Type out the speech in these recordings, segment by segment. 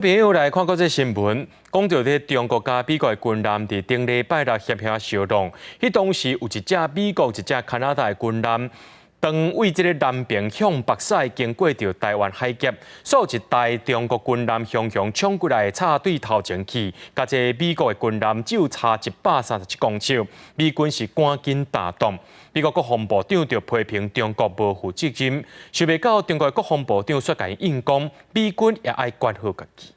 朋友來看國際新聞，講著這中國佮美國的軍艦佇頂禮拜六險些相撞，彼當時有一隻美國、一隻加拿大的軍艦，當對這个南爿向北駛經過著臺灣海峽，煞有一台中國軍艦雄雄衝過來，插對頭前去，佮這美國的軍艦只有差137公尺，美軍是趕緊打擋。美國國防部長就批評中國無負責任，想袂到中國國防部長煞共伊應講，美軍也愛管好家己。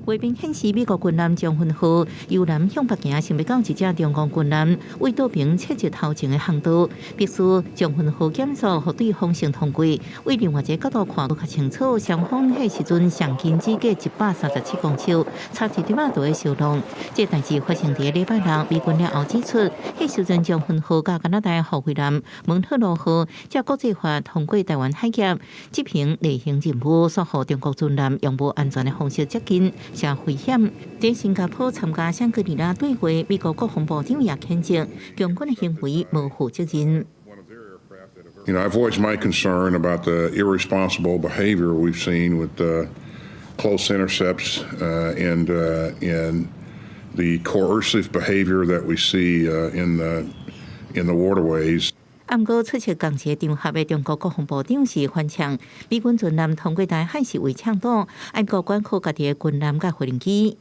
畫面顯示美國軍艦將軍號由南向北行，想袂到一隻中國軍艦對倒爿切入頭前的航道，迫使將軍號減速，予對方先通過。對另外一個角度看閣較清楚，雙方彼時陣上近只隔137公尺，差一點仔就會相撞。這代誌發生佇禮拜六，美軍了後指出，彼時陣將軍號佮加拿大護衛艦蒙特羅號，照國際法通過臺灣海峽，執行例行任務，煞予中國軍艦用無安全的方式接近。誠危險。佇新加坡參加香格里拉對話，美國國防部長也譴責共軍的行為無負責任。 I voiced my concern about the irresponsible behavior we've seen with the close intercepts and the coercive behavior that we see in the waterways. 毋過出席仝一個場合的中國國防部長是反嗆，美軍船艦通過台海是為搶擋，愛國管好家己的軍艦佮飛行機。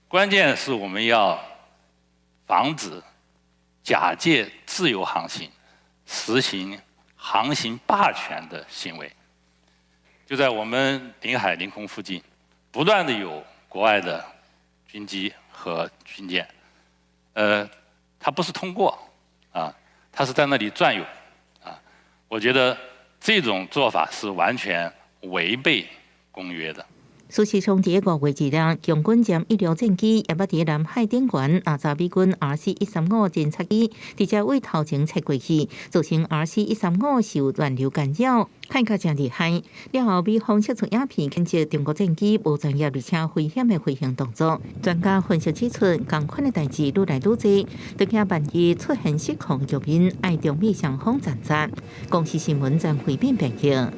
關鍵是我們要防止假借自由航行實行航行霸權的行為。就在我們領海領空附近，不斷的有國外的軍機和軍艦，它不是通過，啊。它是在那裡轉悠，啊，我覺得這種做法是完全違背公約的。事實上，佇5月2日，共軍殲16戰機也捌佇南海頂懸，阿查美軍 RC 135偵察機直接對頭前切過去，造成 RC 135受亂流干擾，害甲誠厲害。了後，美方釋出影片，譴責中國戰機無專業而且危險的飛行動作。專家分析指出，仝款的代誌愈來愈濟，都驚萬一出現失控局面，愛中美雙方擔責。公視新聞張惠敏編譯。